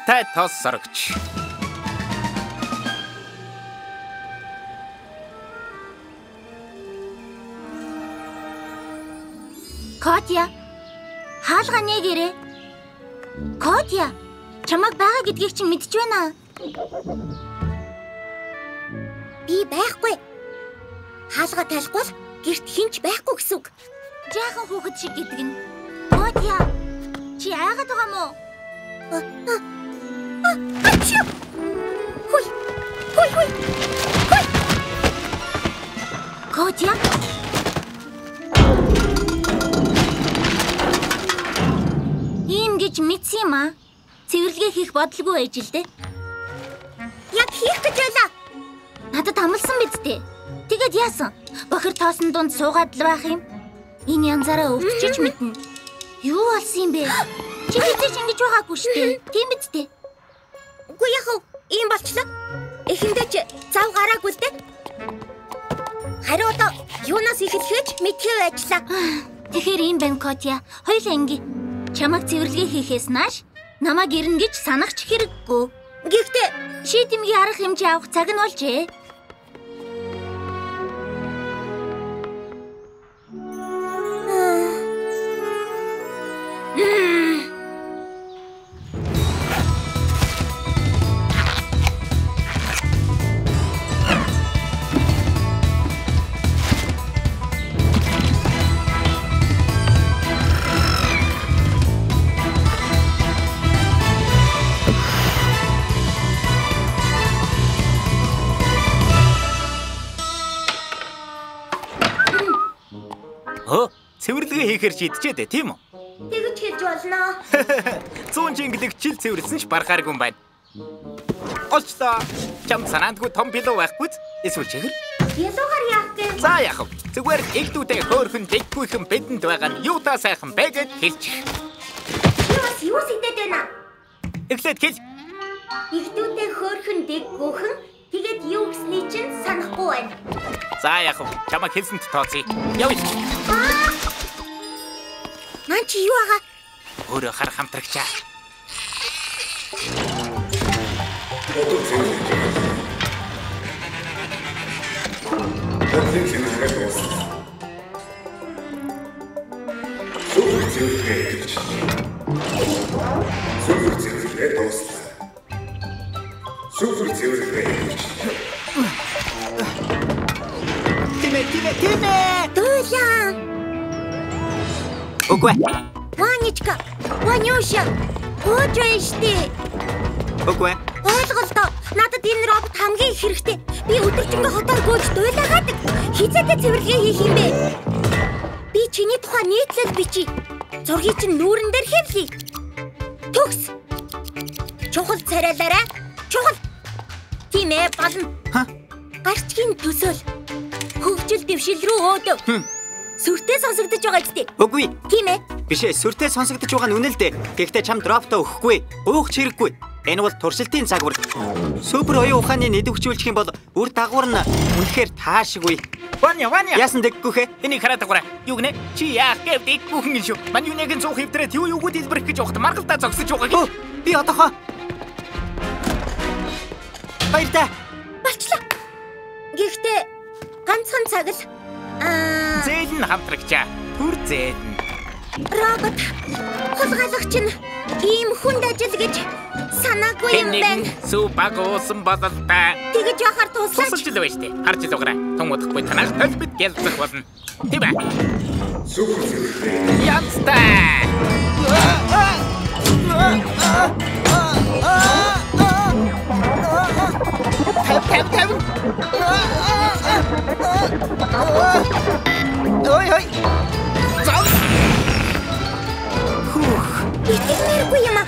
Дуртай тос сорогч. Котя, хаалгаа нээгээрэй. Котя, чамайг байгаа гэдгийг чинь мэдэж байна. Би байхгүй. Хаалгаа тайлахгүй бол гэрт хэн ч байхгүй гэсэн үг. Жаахан хүүхэд шиг гэдэг нь. Котя, чи айгаад байгаа мó? Ачи! Хүй! Хүй хүй! Хүй! Котя? Ийм гэж мэдсэн юм аа. Цэвэрлэгээ хийх бодлого байж л дээ. Яг хийх гэж байлаа. Надад амласан биз дээ. Тэгээд яасан? Бохир тоосон дунд суугаад л байх юм. Энэ янзаараа өвдчихөж мэднэ. Юу болсон юм бэ? Чи хэзээ ч ингэж байгаагүй шүү дээ. Тийм биз дээ? Үгүй яах вэ? Ийм болчлоо. Эхэндээ ч зав гараагүй л дээ. Харин одоо юунаас эхлэхээ ч мэдхээ байжлаа. Тэгэхээр ийм байна, Котя. Хоёулаа ингэ. Чамайг цэвэрлэгээ хийхээс нааш намайг ирнэ гэж санах ч хэрэггүй. Гэхдээ шийдэмгийн арга хэмжээ авах цаг нь болжээ. Цэвэрлэгээ хийхээр шийджээ дээ, тийм үү? Тэгж хэлж болно. 100 чингэлэг чил цэвэрлсэн ч барахааргүй юм байна. Олчлоо. Чамд санаандгүй том пило байхгүй ч эсвэл чихэр? Ялуугаар яах вэ? За яах вэ? Зүгээр эгдүүдээ хөөхөн дэггүйхэн бидэнд байгаа нь юутаа сайхан бэ гэд хэлчих. Чи бас юу сэтэд байна? Эхлээд хэл. Эгдүүдээ хөөхөн дэггүйхэн тэгээд юу гэсний чинь санахгүй байна. За яах вэ? Чамайг хэлсэнд тооцъё. Явъя. Нан чи юу байгаа? Өөрөө хар хамтрагчаа. Тимэ, тимэ, тимэ! Дуулаа! Үгүй. Ванечка, Ванюша, гооч байна штэ. Үгүй. Ойлголтоо, надад энэ робот хамгийн их хэрэгтэй. Би өдөржингөө хотоор гүйж дуйлаагадаг. Хизээтэй цэвэрлэгээ хийх юм бэ? Би чиний тухай нийтлэл бичье. Зургийг чинь нүүрэн дээр хэвлэе. Төгс. Чухал царайлаарай. Чухал. Тийм ээ, болно. Ха? Гарчгийн төсөөл. Хөгжил дэвшил рүү өөдөв. Сүртэй сонсогдож байгаа ч дээ. Үгүй. Тийм ээ. Биш ээ, сүртэй сонсогдож байгаа нь үнэн л дээ. Гэхдээ чамд роботоо өгөхгүй. Гуйх ч хэрэггүй. Энэ бол туршилтын загвар. Супер оюун ухааны нэдэвхжүүлчих юм бол үр дагавар нь үнэхээр таашгүй. Ваня, Ваня. Яасан дэггүйхэ? Энийг хараад агаарай. Юу гинэ? Чи яах гэв дэггүйхэн юм шүү. Мань юуныг нь цуух хэвтрээд юу юугүй дэлбэрэх гэж явахад маргалдаа зогсож байгаа. Би одоохоо. Баяртай. Болчлоо. Гэхдээ ганцхан цаг л зээл нь хамтрагчаа. Түр зээл нь. Робот хулгайлагч нь ийм хүнд ажил гэж санаагүй юм байна. Сүү баг уусан бололтой. Тэгэж яхаар туслаач. Тусалж л байж тээ. Харж л уграа. Тун удахгүй танаас толбит гялцах болно. Тийм ээ. Супер цэвэрлэгээ. Янзтай. Тав тав тав. Ой ой. Зав. Хүүх. Итгэмээргүй юм аа.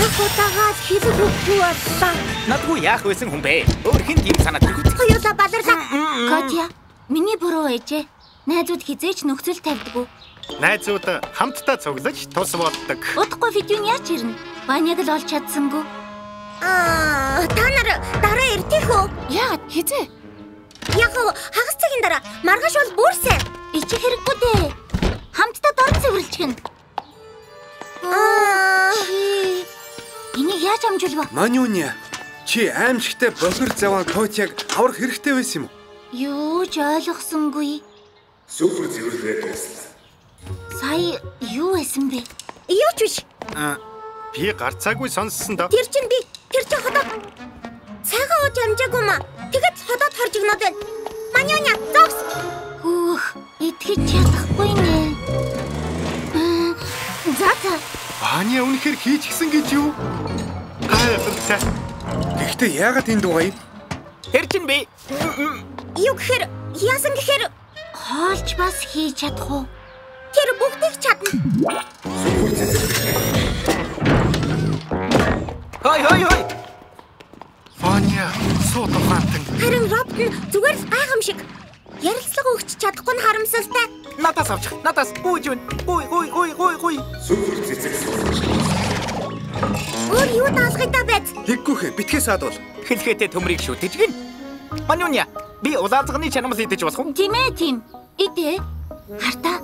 Ахутагаад хэлэг өгөхгүй боллоо. Надгүй яах байсан хүн бэ? Өөр хэн тийм санаа төрөх. Хоёулаа баларлаа. Котя, миний буруу ээжээ. Найзууд хизээч нөхцөл тавьдаггүй. Найзууд хамтдаа цуглаж тус болдог. Удахгүй Федюн яаж ирнэ? Ваняг л олж чадсангүй. Аа, та нар дараа ирдэх үү? Яагаад хизээ? Яг хагас цагийн дараа маргааш бол бүр сайн. Ичих хэрэггүй дээ. Хамтдаа дор цэвэрлчихнэ. Аа. Чи Энийг яаж амжуулва? Манюня, чи аимшигтай бохир заван Котяг аврах хэрэгтэй байсан юм уу? Юу ч ойлгосонгүй. Супер цэвэрлэгээ дуслаа. Сая юу байсан бэ? Юу ч биш. Би гарцаагүй сонссон доо. Тэр чинь би, тэр чинь ходоод. Цагаан ууж амжаагүй маа. Тэгэд ходоод хоржигноод байна. Манюня, зогс. Хөөх, итгэж чадахгүй нэ. За за. Ваня үнэхээр хийчихсэн гэж юу? Гайхалтай. Гэхдээ яагаад энд байгаа юм? Тэр чинь би. Юу гэхээр, яасан гэхээр хоолч бас хийж чадах уу? Тэр бүгдийг чадна. Хой хой хой. Ваня, сууд ухаантан. Харин робот нь зүгээр л гайхамшиг. Ярилцлага өгч чадахгүй нь харамсалтай. Надаас авчих. Надаас гүйж үн. Гүй гүй гүй гүй гүй. Супер цэцэг сууж. Өөр юу даалгая да байц? Тэггүйхэ битгий саадвал. Хэлхээтэй төмрийг шүтэж гин. Манюня, би улаазганы чанамал идэж болох уу? Тийм ээ, тийм. Идэ. Хартаа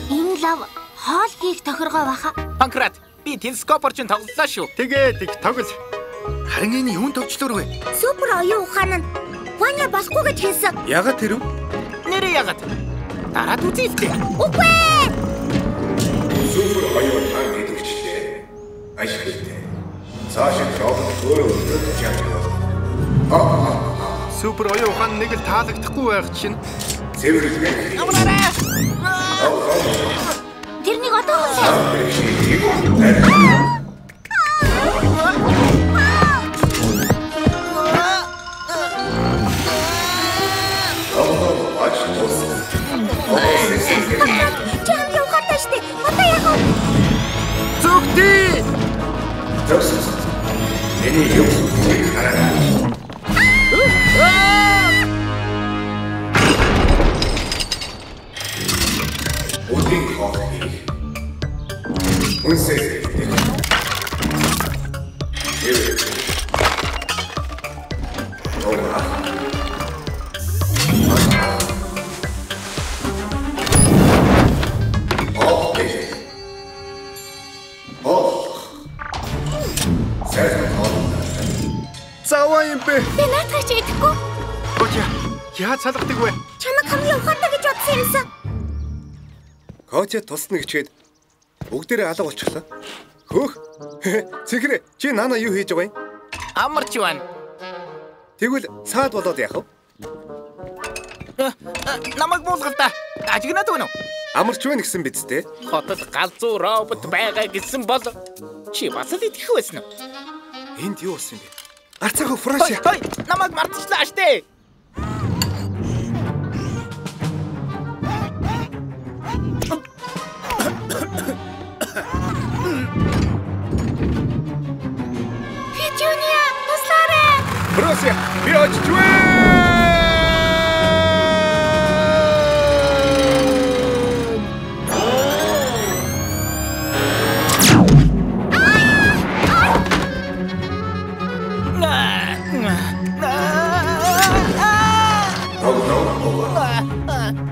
энэ лав хоол хийх тохиргоо баха. Панкрат, би телескопор чинь тоглолоо шүү. Тэгээд их тоглол. Харин энэ юун товчлуур вэ? Супер оюун ухаан нь Ваня болохгүй гэж хэлсэн. Яагаад тэр вэ? Нэрээ яагаад? Дараад үзье л дээ. Үгүй ээ. Супер оюун ухаан идэвхжлээ. Ашигтай. Цаашид робот өөрөө өдөж чадна. Супер оюун ухаан нэг л таалагдахгүй байх чинь. Цэвэрлэгээ. Амраарай. Тэрнийг одоохон сайн. Чи хамгийн ухаантай шүү дээ. Одоо яах вэ? Зүгтээ. Зогсоо. Миний юм сүлжээг хараа. Өдрийн хоол хийх. Үнсээ зэрэгтэй. Заваа юм бэ? Би наадах чи идэхгүй. Котя, яаж салгадаг вэ? Чамайг хамгийн ухаантай гэж бодсон юмсан. Котя тусна гэчээд бүгдээрээ алга болчихлоо. Хөөх. Цэхрэ, чи нана юу хийж байгаа юм? Амарч байна. Тэгвэл саад болоод яах вэ? Намайг буулгал та. Ажигнаад өгнө үү? Амарч байна гэсэн биз дээ. Хотод галзуу робот байгаа гэсэн бол чи бас л итгэх байсан уу? Энд юу болсон юм бэ? Гарцаагүй Франсия. Хой, намайг мартчихлаа штэ. Петуния, туслаарай. Франсия, би очиж байна.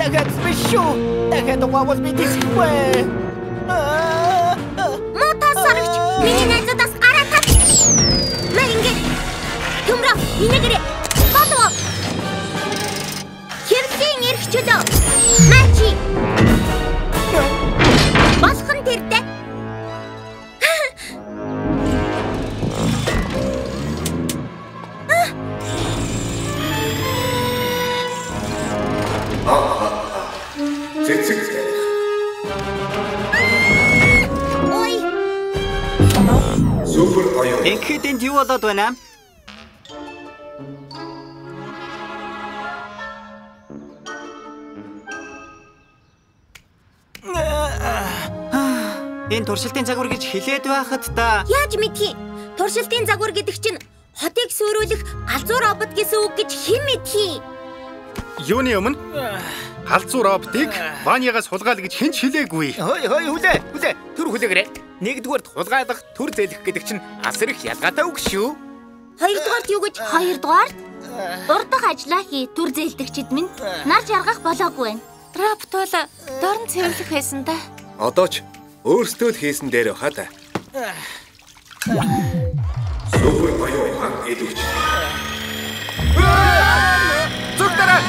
Дахиад биш шүү. Дахиад угаавал би тийхгүй. Муу тас сарагч, миний найзуудаас гараа тат. Мэ ингэ. Төмрөө, инээгээрээ. Болов. Хэвлэлийн эрх чөлөө. Мачи. Болох нь тэрдээ. Цэцэг тарих. Ой. Супер оюун. Ингээд энд юу болоод байна? Энэ туршилтын загвар гэж хэлээд байхад та яаж мэдхий? Туршилтын загвар гэдэг чинь хотыг сүрүүлэх галзуу робот гэсэн үг гэж хэн мэдхий? Юуны өмнө галзуу роботыг Ванягаас хулгаал гэж хэн ч хэлээгүй. Хой хой хүлээ хүлээ төр хүлээгээрэй. Нэгдүгээрт хулгайлах, төр зээлэх гэдэг чинь асар их ялгаатай үг шүү. Хоёрдугаарт юу гэж? Хоёрдугаарт урдах ажлаа хий, төр зээлдэгчид минь нар жаргах болоогүй байна. Робот бол дорн цэвэрлэх байсан да. Одоо ч өөрсдөө л хийсэн дээр хаа та. идэвч. Зүг дараа.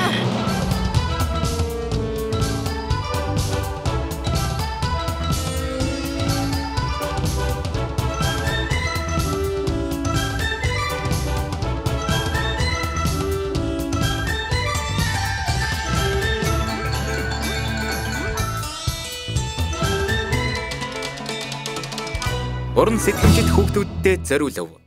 Уран сэтгэмжит хүүхдүүддээ зориулав.